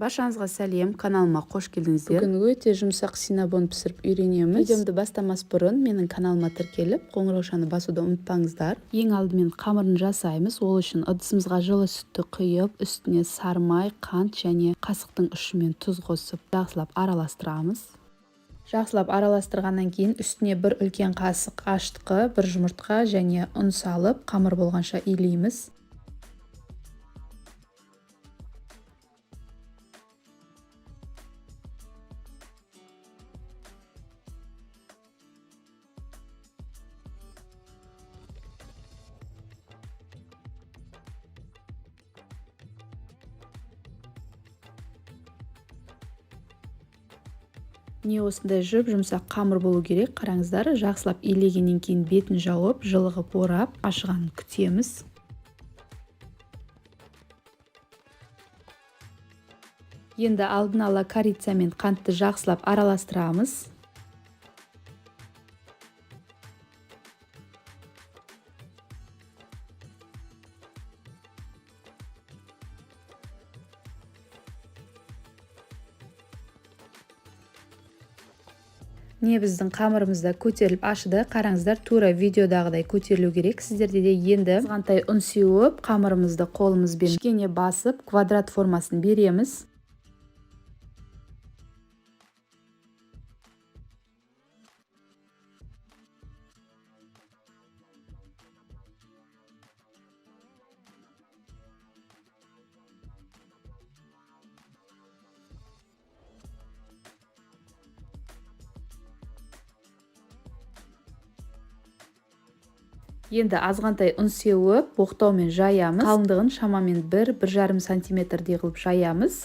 Баршаңызға сәлем, каналыма қош келдіңіздер. Бүгін өте жұмсақ синнабон пісіріп үйренеміз. Видеомды бастамас бұрын менің каналыма тіркеліп, қоңыраушаны басуды ұмытпаңыздар. Ең алдымен қамырын жасаймыз. Ол үшін ыдысымызға жылы сүтті құйып, үстіне сары май, қант және қасықтың ұшымен тұз қосып, жақсылап араластырамыз. Жақсылап араластырғаннан кейін үстіне бір үлкен қасық ашытқы, бір жұмыртқа және ұн салып, қамыр болғанша илейміз. Міне, осындай жұп-жұмсақ қамыр болу керек. Қараңыздар, жақсылап илегеннен кейін бетін жауып, жылы қылып орап, ашығанын күтеміз. Енді алдын ала корица мен қантты жақсылап араластырамыз. Міне, біздің қамырымыз да көтеріліп ашыды. Қараңыздар, тура видеодағыдай көтерілу керек сіздерде де. Енді азғантай ұн сеуіп, қамырымызды қолымызбен кішкене басып, квадрат формасын береміз. Енді азғантай ұн сеуіп, оқтаумен жаямыз. Қалыңдығын шамамен 1-1,5 сантиметрдей қылып жаямыз.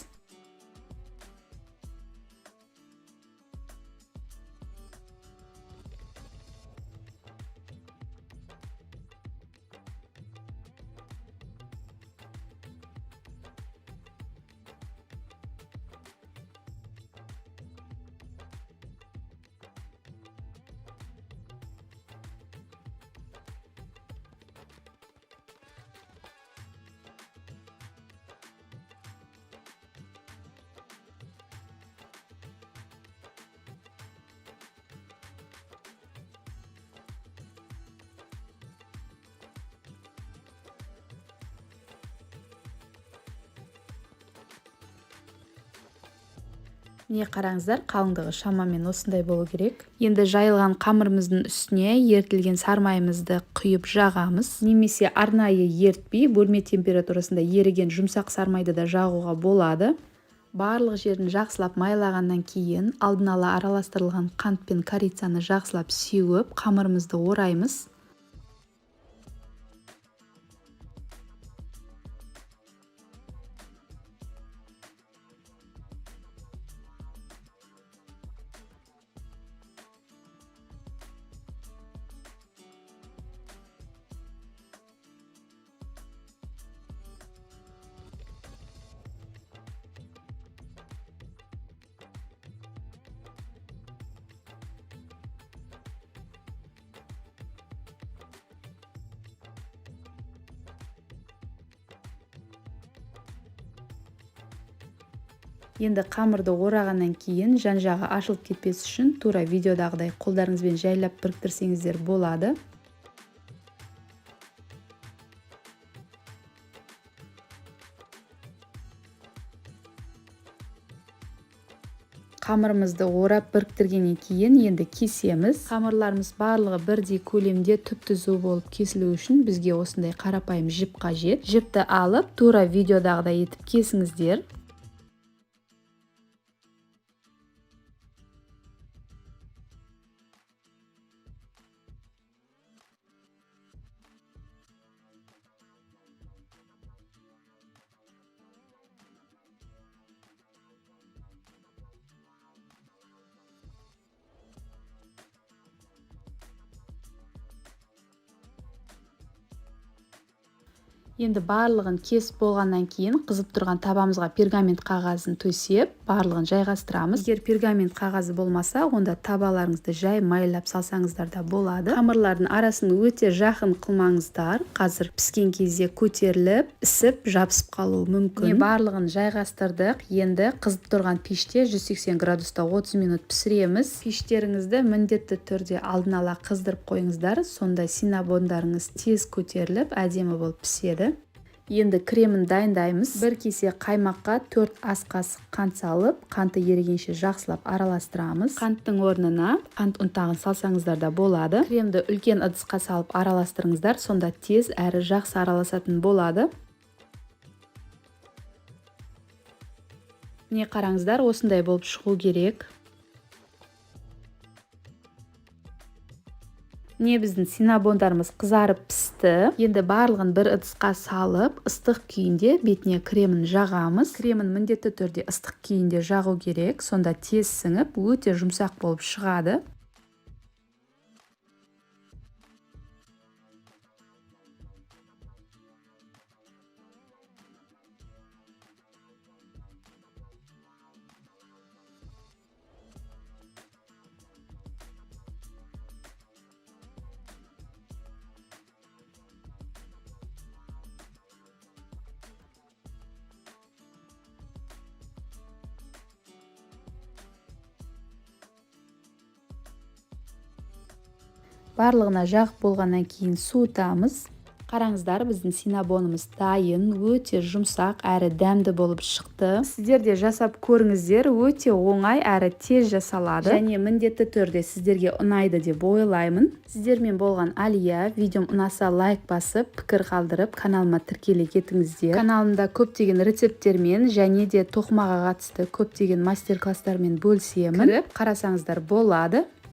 Міне, қараңыздар, қалыңдығы шамамен осындай болу керек. Енді жайылған қамырымыздың үстіне ерітілген сары құйып жағамыз немесе арнайы ерітпей, бөлме температурасында еріген жұмсақ сары да жағуға болады. Барлық жерін жақсылап майлағаннан кейін, алдын ала араластырылған қант пен корицаны жақсылап сеуіп, қамырымызды ораймыз. Енді қамырды орағаннан кейін жан-жағы ашылып кетпес үшін тура видеодағыдай қолдарыңызбен жайлап біріктірсеңіздер болады. Қамырымызды орап біріктіргеннен кейін енді кесеміз. Қамырларымыз барлығы бірдей көлемде, түп түзу болып кесілу үшін бізге осындай қарапайым жіп қажет. Жіпті алып, тура видеодағыдай етіп кесіңіздер. Енді барлығын кесіп болғаннан кейін, қызып тұрған табамызға пергамент қағазын төсеп, Барлығын жайғастырамыз. Егер пергамент қағазы болмаса, онда табаларыңызды жай майлап салсаңыздар да болады. Қамырлардың арасын өте жақын қылмаңыздар. Қазір піскен кезде көтеріліп, ісіп, жабысып қалуы мүмкін. Міне, барлығын жайғастырдық. Енді қызып тұрған пеште 180 градуста 30 минут пісіреміз. Пештеріңізді міндетті түрде алдын ала қыздырып қойыңыздар. Сонда синабондарыңыз тез көтеріліп, әдемі болып піседі. Енді кремін дайындаймыз. Бір кесе қаймаққа 4 ас қасық қант салып, қанты ерігенше жақсылап араластырамыз. Қанттың орнына қант ұнтағын салсаңыздар да болады. Кремді үлкен ыдысқа салып араластырыңыздар, сонда тез әрі жақсы араласатын болады. Міне, қараңыздар, осындай болып шығу керек. Міне, біздің синабондарымыз қызарып пісті. Енді барлығын бір ыдысқа салып, ыстық күйінде бетіне кремін жағамыз. Кремін міндетті түрде ыстық күйінде жағу керек, сонда тез сіңіп, өте жұмсақ болып шығады. Барлығына жағып болғаннан кейін суытамыз. Қараңыздар, біздің синабонымыз дайын, өте жұмсақ әрі дәмді болып шықты. Сіздер де жасап көріңіздер, өте оңай әрі тез жасалады. Және міндетті түрде сіздерге ұнайды деп ойлаймын. Сіздермен болған Алия. Видеом ұнаса, лайк басып, пікір қалдырып, каналыма тіркеле кетіңіздер. Каналымда көптеген рецепттермен және де тоқымаға қатысты көптеген мастер-класстармен бөлісемін. Кіріп қарасаңыздар болады.